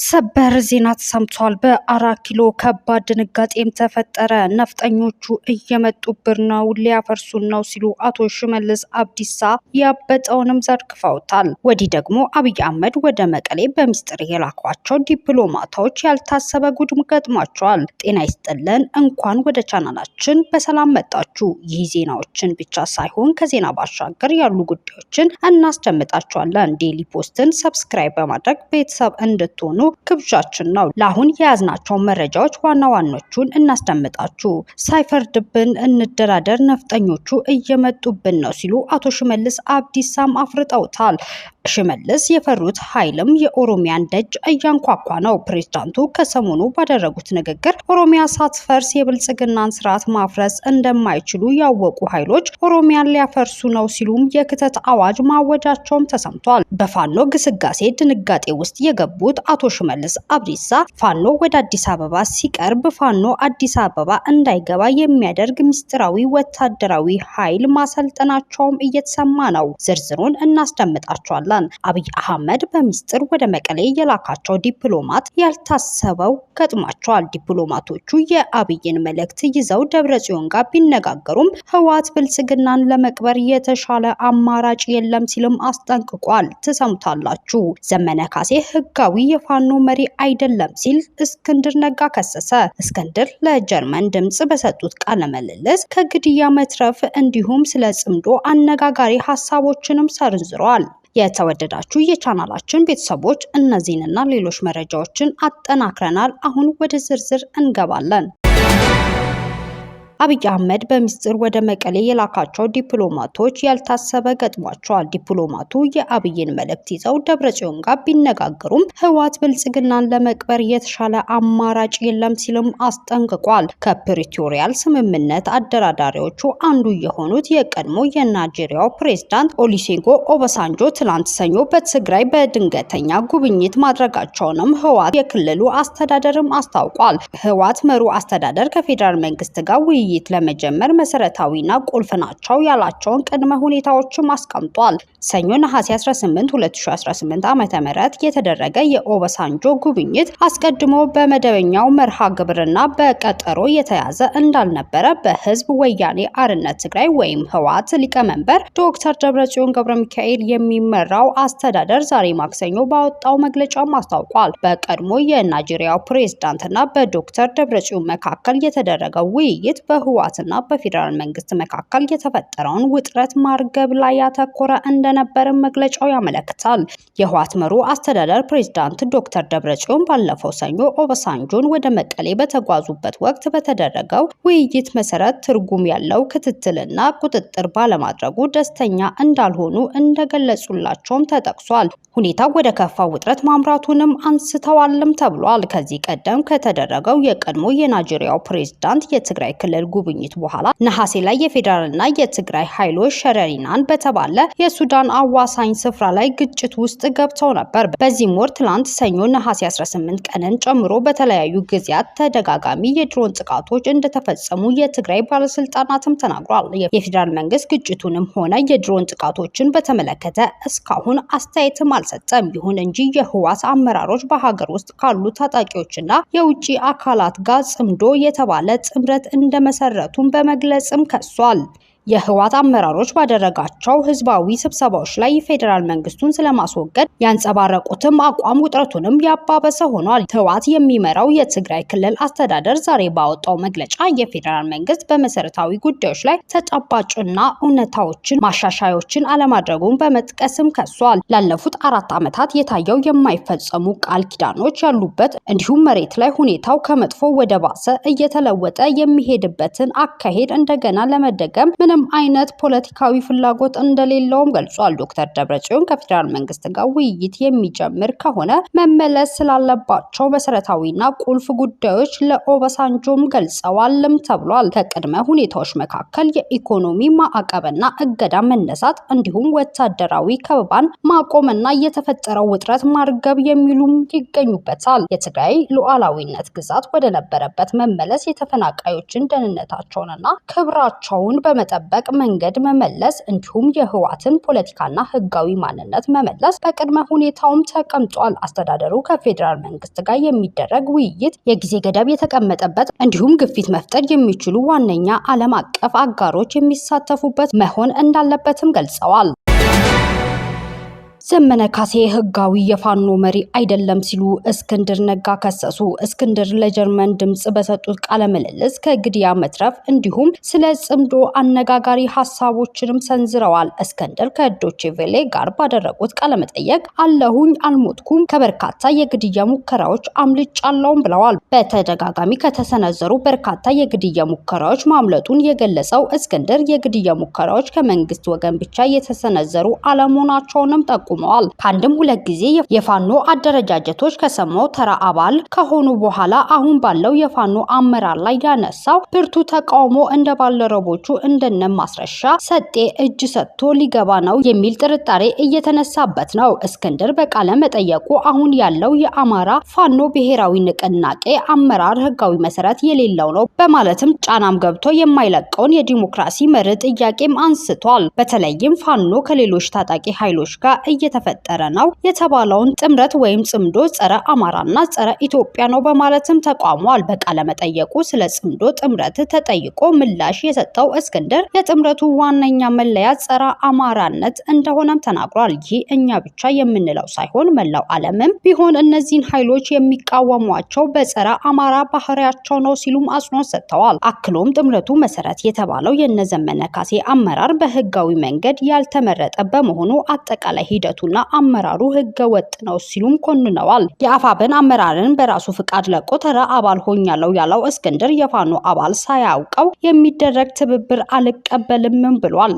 ሰበር ዜና ተሰምቷል። በአራት ኪሎ ከባድ ድንጋጤም ተፈጠረ። ነፍጠኞቹ እየመጡብን ነው፣ ሊያፈርሱን ነው ሲሉ አቶ ሽመልስ አብዲሳ ያበጠውንም ዘርግፈውታል። ወዲህ ደግሞ አብይ አህመድ ወደ መቀሌ በሚስጥር የላኳቸው ዲፕሎማቶች ያልታሰበ ጉድም ገጥሟቸዋል። ጤና ይስጥልን፣ እንኳን ወደ ቻናላችን በሰላም መጣችሁ። ይህ ዜናዎችን ብቻ ሳይሆን ከዜና ባሻገር ያሉ ጉዳዮችን እናስደምጣችኋለን። ዴሊ ፖስትን subscribe በማድረግ ቤተሰብ እንድትሆኑ ግብዣችን ነው። ለአሁን የያዝናቸው መረጃዎች ዋና ዋኖቹን እናስደምጣችሁ። ሳይፈርድብን እንደራደር፣ ነፍጠኞቹ እየመጡብን ነው ሲሉ አቶ ሽመልስ አብዲሳም አፍርጠውታል። ሽመልስ የፈሩት ኃይልም የኦሮሚያን ደጅ እያንኳኳ ነው። ፕሬዝዳንቱ ከሰሞኑ ባደረጉት ንግግር ኦሮሚያ ሳትፈርስ የብልጽግናን ስርዓት ማፍረስ እንደማይችሉ ያወቁ ኃይሎች ኦሮሚያን ሊያፈርሱ ነው ሲሉም የክተት አዋጅ ማወጃቸውም ተሰምቷል። በፋኖ ግስጋሴ ድንጋጤ ውስጥ የገቡት አቶ ሽመልስ አብዲሳ ፋኖ ወደ አዲስ አበባ ሲቀርብ ፋኖ አዲስ አበባ እንዳይገባ የሚያደርግ ምስጢራዊ ወታደራዊ ኃይል ማሰልጠናቸውም እየተሰማ ነው። ዝርዝሩን እናስደምጣቸዋለን። አብይ አህመድ በሚስጥር ወደ መቀሌ የላካቸው ዲፕሎማት ያልታሰበው ገጥሟቸዋል። ዲፕሎማቶቹ የአብይን መልእክት ይዘው ደብረጽዮን ጋር ቢነጋገሩም ህወሓት ብልጽግናን ለመቅበር የተሻለ አማራጭ የለም ሲልም አስጠንቅቋል። ትሰሙታላችሁ። ዘመነ ካሴ ህጋዊ የፋኖ መሪ አይደለም ሲል እስክንድር ነጋ ከሰሰ። እስክንድር ለጀርመን ድምጽ በሰጡት ቃለ ምልልስ ከግድያ መትረፍ እንዲሁም ስለ ጽምዶ አነጋጋሪ ሀሳቦችንም ሰርዝሯል። የተወደዳችሁ የቻናላችን ቤተሰቦች እነዚህንና ሌሎች መረጃዎችን አጠናክረናል። አሁን ወደ ዝርዝር እንገባለን። አብይ አህመድ በሚስጥር ወደ መቀሌ የላካቸው ዲፕሎማቶች ያልታሰበ ገጥሟቸዋል። ዲፕሎማቱ የአብይን መልእክት ይዘው ደብረጽዮን ጋር ቢነጋገሩም ህወሓት ብልጽግናን ለመቅበር የተሻለ አማራጭ የለም ሲልም አስጠንቅቋል። ከፕሪቶሪያል ስምምነት አደራዳሪዎቹ አንዱ የሆኑት የቀድሞ የናይጄሪያው ፕሬዝዳንት ኦሉሴጉን ኦባሳንጆ ትላንት ሰኞ በትግራይ በድንገተኛ ጉብኝት ማድረጋቸውንም ህወሓት የክልሉ አስተዳደርም አስታውቋል። ህወሓት መሩ አስተዳደር ከፌዴራል መንግስት ጋር ውይይት ለመጀመር መሰረታዊና ቁልፍ ናቸው ያላቸውን ቅድመ ሁኔታዎችም አስቀምጧል። ሰኞ ነሐሴ 18 2018 ዓ.ም የተደረገ የኦባሳንጆ ጉብኝት አስቀድሞ በመደበኛው መርሃ ግብርና በቀጠሮ የተያዘ እንዳልነበረ በህዝብ ወያኔ አርነት ትግራይ ወይም ህወሓት ሊቀመንበር ዶክተር ደብረጽዮን ገብረ ሚካኤል የሚመራው አስተዳደር ዛሬ ማክሰኞ ባወጣው መግለጫም አስታውቋል። በቀድሞ የናይጄሪያው ፕሬዝዳንትና በዶክተር ደብረጽዮን መካከል የተደረገው ውይይት በህወሓትና በፌዴራል መንግስት መካከል የተፈጠረውን ውጥረት ማርገብ ላይ ያተኮረ እንደነበር መግለጫው ያመለክታል። የህወሓት መሩ አስተዳደር ፕሬዝዳንት ዶክተር ደብረጽዮን ባለፈው ሰኞ ኦባሳንጆን ወደ መቀሌ በተጓዙበት ወቅት በተደረገው ውይይት መሰረት ትርጉም ያለው ክትትልና ቁጥጥር ባለማድረጉ ደስተኛ እንዳልሆኑ እንደገለጹላቸውም ተጠቅሷል። ሁኔታው ወደ ከፋ ውጥረት ማምራቱንም አንስተዋልም ተብሏል። ከዚህ ቀደም ከተደረገው የቀድሞ የናይጄሪያው ፕሬዝዳንት የትግራይ ክልል ጉብኝት በኋላ ነሐሴ ላይ የፌዴራልና የትግራይ ኃይሎች ሸረሪናን በተባለ የሱዳን አዋሳኝ ስፍራ ላይ ግጭት ውስጥ ገብተው ነበር። በዚህም ወር ትላንት ሰኞ ነሐሴ 18 ቀንን ጨምሮ በተለያዩ ጊዜያት ተደጋጋሚ የድሮን ጥቃቶች እንደተፈጸሙ የትግራይ ባለስልጣናትም ተናግሯል። የፌዴራል መንግስት ግጭቱንም ሆነ የድሮን ጥቃቶችን በተመለከተ እስካሁን አስተያየትም አልሰጠም። ይሁን እንጂ የህወሓት አመራሮች በሀገር ውስጥ ካሉ ታጣቂዎችና የውጭ አካላት ጋር ጽምዶ የተባለ ጥምረት እንደመሰረቱን በመግለጽም ከሷል። የህወሓት አመራሮች ባደረጋቸው ህዝባዊ ስብሰባዎች ላይ የፌዴራል መንግስቱን ስለማስወገድ ያንጸባረቁትም አቋም ውጥረቱንም ያባበሰ ሆኗል። ህወሓት የሚመራው የትግራይ ክልል አስተዳደር ዛሬ ባወጣው መግለጫ የፌዴራል መንግስት በመሰረታዊ ጉዳዮች ላይ ተጨባጭና እውነታዎችን ማሻሻዮችን አለማድረጉን በመጥቀስም ከሷል። ላለፉት 4 ዓመታት የታየው የማይፈጸሙ ቃል ኪዳኖች ያሉበት እንዲሁም መሬት ላይ ሁኔታው ከመጥፎ ወደ ባሰ እየተለወጠ የሚሄድበትን አካሄድ እንደገና ለመደገም ምንም አይነት ፖለቲካዊ ፍላጎት እንደሌለውም ገልጿል። ዶክተር ደብረጽዮን ከፌዴራል መንግስት ጋር ውይይት የሚጀምር ከሆነ መመለስ ስላለባቸው መሰረታዊና ቁልፍ ጉዳዮች ለኦባሳንጆም ገልጸዋልም ተብሏል። ከቅድመ ሁኔታዎች መካከል የኢኮኖሚ ማዕቀብና እገዳ መነሳት እንዲሁም ወታደራዊ ከበባን ማቆምና የተፈጠረው ውጥረት ማርገብ የሚሉም ይገኙበታል። የትግራይ ሉዓላዊነት ግዛት ወደ ነበረበት መመለስ፣ የተፈናቃዮችን ደህንነታቸውንና ክብራቸውን በመጠበቅ በማይጠበቅ መንገድ መመለስ እንዲሁም የህወሓትን ፖለቲካና ህጋዊ ማንነት መመለስ በቅድመ ሁኔታውም ተቀምጧል። አስተዳደሩ ከፌዴራል መንግስት ጋር የሚደረግ ውይይት የጊዜ ገደብ የተቀመጠበት እንዲሁም ግፊት መፍጠር የሚችሉ ዋነኛ ዓለም አቀፍ አጋሮች የሚሳተፉበት መሆን እንዳለበትም ገልጸዋል። ዘመነ ካሴ ህጋዊ የፋኖ መሪ አይደለም ሲሉ እስክንድር ነጋ ከሰሱ። እስክንድር ለጀርመን ድምጽ በሰጡት ቃለ ምልልስ ከግድያ መትረፍ እንዲሁም ስለ ጽምዶ አነጋጋሪ ሀሳቦችንም ሰንዝረዋል። እስክንድር ከዶቼ ቬለ ጋር ባደረጉት ቃለ መጠየቅ አለሁኝ አልሞትኩም፣ ከበርካታ የግድያ ሙከራዎች አምልጫለሁም ብለዋል። በተደጋጋሚ ከተሰነዘሩ በርካታ የግድያ ሙከራዎች ማምለጡን የገለጸው እስክንድር የግድያ ሙከራዎች ከመንግስት ወገን ብቻ የተሰነዘሩ አለመሆናቸውንም ጠቁሟል። ከአንድም ሁለት ጊዜ የፋኖ አደረጃጀቶች ከሰማው ተራ አባል ከሆኑ በኋላ አሁን ባለው የፋኖ አመራር ላይ ያነሳው ብርቱ ተቃውሞ እንደ ባልደረቦቹ እንደነ ማስረሻ ሰጤ እጅ ሰጥቶ ሊገባ ነው የሚል ጥርጣሬ እየተነሳበት ነው። እስክንድር በቃለ መጠየቁ አሁን ያለው የአማራ ፋኖ ብሔራዊ ንቅናቄ አመራር ህጋዊ መሰረት የሌለው ነው በማለትም ጫናም ገብቶ የማይለቀውን የዲሞክራሲ መርህ ጥያቄም አንስቷል። በተለይም ፋኖ ከሌሎች ታጣቂ ኃይሎች ጋር እየተፈጠረ ነው የተባለውን ጥምረት ወይም ጽምዶ ጸረ አማራና ጸረ ኢትዮጵያ ነው በማለትም ተቃውሟል። በቃለ መጠየቁ ስለ ጽምዶ ጥምረት ተጠይቆ ምላሽ የሰጠው እስክንድር የጥምረቱ ዋነኛ መለያ ጸረ አማራነት እንደሆነም ተናግሯል። ይህ እኛ ብቻ የምንለው ሳይሆን መላው ዓለምም ቢሆን እነዚህን ኃይሎች የሚቃወሟቸው በጸረ አማራ ባህሪያቸው ነው ሲሉም አጽንኦት ሰጥተዋል። አክሎም ጥምረቱ መሰረት የተባለው የነዘመነ ካሴ አመራር በህጋዊ መንገድ ያልተመረጠ በመሆኑ አጠቃላይ ሂደቱና አመራሩ ህገ ወጥ ነው ሲሉም ኮንነዋል። የአፋብን አመራርን በራሱ ፍቃድ ለቆ ተራ አባል ሆኛለሁ ያለው እስክንድር የፋኖ አባል ሳያውቀው የሚደረግ ትብብር አልቀበልም ብሏል።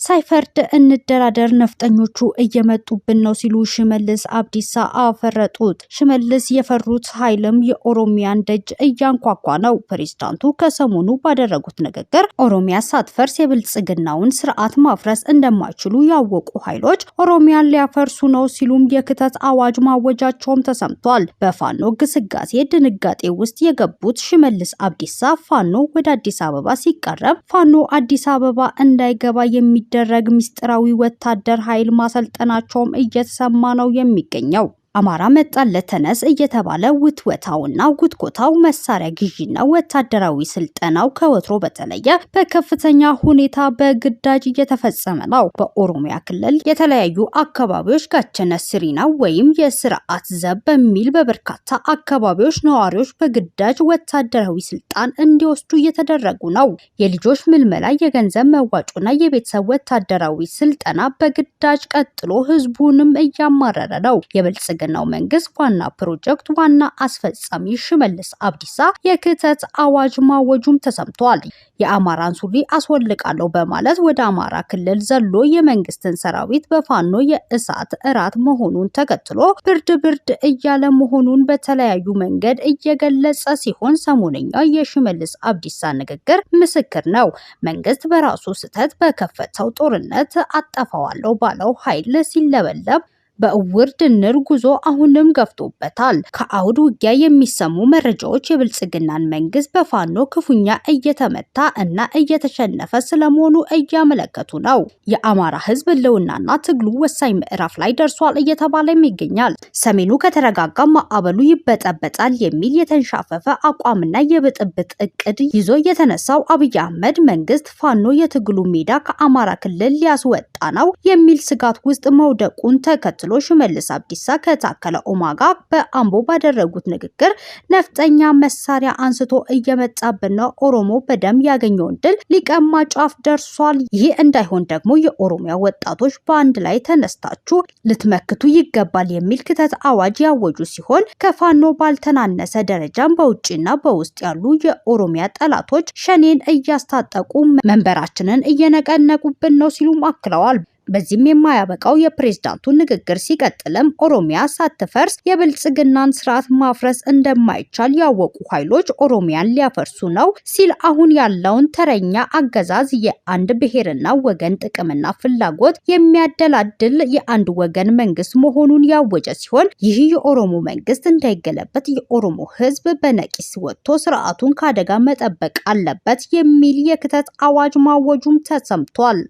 ሳይፈርድ እንደራደር ነፍጠኞቹ እየመጡብን ነው ሲሉ ሽመልስ አብዲሳ አፈረጡት። ሽመልስ የፈሩት ኃይልም የኦሮሚያን ደጅ እያንኳኳ ነው። ፕሬዝዳንቱ ከሰሞኑ ባደረጉት ንግግር ኦሮሚያ ሳትፈርስ የብልጽግናውን ስርዓት ማፍረስ እንደማይችሉ ያወቁ ኃይሎች ኦሮሚያን ሊያፈርሱ ነው ሲሉም የክተት አዋጅ ማወጃቸውም ተሰምቷል። በፋኖ ግስጋሴ ድንጋጤ ውስጥ የገቡት ሽመልስ አብዲሳ ፋኖ ወደ አዲስ አበባ ሲቃረብ ፋኖ አዲስ አበባ እንዳይገባ የሚደረግ ሚስጥራዊ ወታደር ኃይል ማሰልጠናቸውም እየተሰማ ነው የሚገኘው። አማራ መጣለት ተነስ እየተባለ ውትወታውና ጉትጎታው መሳሪያ ግዢና ወታደራዊ ስልጠናው ከወትሮ በተለየ በከፍተኛ ሁኔታ በግዳጅ እየተፈጸመ ነው። በኦሮሚያ ክልል የተለያዩ አካባቢዎች ጋቸነ ስሪና ወይም የስርዓት ዘብ በሚል በበርካታ አካባቢዎች ነዋሪዎች በግዳጅ ወታደራዊ ስልጣን እንዲወስዱ እየተደረጉ ነው። የልጆች ምልመላ፣ የገንዘብ መዋጮና የቤተሰብ ወታደራዊ ስልጠና በግዳጅ ቀጥሎ ህዝቡንም እያማረረ ነው። የብልጽግናው መንግስት ዋና ፕሮጀክት ዋና አስፈጻሚ ሽመልስ አብዲሳ የክተት አዋጅ ማወጁም ተሰምቷል። የአማራን ሱሪ አስወልቃለሁ በማለት ወደ አማራ ክልል ዘሎ የመንግስትን ሰራዊት በፋኖ የእሳት እራት መሆኑን ተከትሎ ብርድ ብርድ እያለ መሆኑን በተለያዩ መንገድ እየገለጸ ሲሆን ሰሞነኛው የሽመልስ አብዲሳ ንግግር ምስክር ነው። መንግስት በራሱ ስህተት በከፈተው ጦርነት አጠፋዋለሁ ባለው ኃይል ሲለበለብ በእውር ድንር ጉዞ አሁንም ገፍቶበታል። ከአውድ ውጊያ የሚሰሙ መረጃዎች የብልጽግናን መንግስት በፋኖ ክፉኛ እየተመታ እና እየተሸነፈ ስለመሆኑ እያመለከቱ ነው። የአማራ ህዝብ ህልውናና ትግሉ ወሳኝ ምዕራፍ ላይ ደርሷል እየተባለም ይገኛል። ሰሜኑ ከተረጋጋ ማዕበሉ ይበጠበጣል የሚል የተንሻፈፈ አቋምና የብጥብጥ እቅድ ይዞ የተነሳው አብይ አህመድ መንግስት ፋኖ የትግሉ ሜዳ ከአማራ ክልል ሊያስወጣ ነው የሚል ስጋት ውስጥ መውደቁን ተከትሎ ሽመልስ አብዲሳ ከታከለ ኡማ ጋር በአምቦ ባደረጉት ንግግር ነፍጠኛ መሳሪያ አንስቶ እየመጣብን ነው፣ ኦሮሞ በደም ያገኘውን ድል ሊቀማ ጫፍ ደርሷል። ይህ እንዳይሆን ደግሞ የኦሮሚያ ወጣቶች በአንድ ላይ ተነስታችሁ ልትመክቱ ይገባል የሚል ክተት አዋጅ ያወጁ ሲሆን ከፋኖ ባልተናነሰ ደረጃም በውጭና በውስጥ ያሉ የኦሮሚያ ጠላቶች ሸኔን እያስታጠቁ መንበራችንን እየነቀነቁብን ነው ሲሉም አክለዋል። በዚህም የማያበቃው የፕሬዝዳንቱ ንግግር ሲቀጥልም ኦሮሚያ ሳትፈርስ የብልጽግናን ስርዓት ማፍረስ እንደማይቻል ያወቁ ኃይሎች ኦሮሚያን ሊያፈርሱ ነው ሲል አሁን ያለውን ተረኛ አገዛዝ የአንድ ብሔርና ወገን ጥቅምና ፍላጎት የሚያደላድል የአንድ ወገን መንግስት መሆኑን ያወጀ ሲሆን፣ ይህ የኦሮሞ መንግስት እንዳይገለበጥ የኦሮሞ ህዝብ በነቂስ ወጥቶ ስርዓቱን ከአደጋ መጠበቅ አለበት የሚል የክተት አዋጅ ማወጁም ተሰምቷል።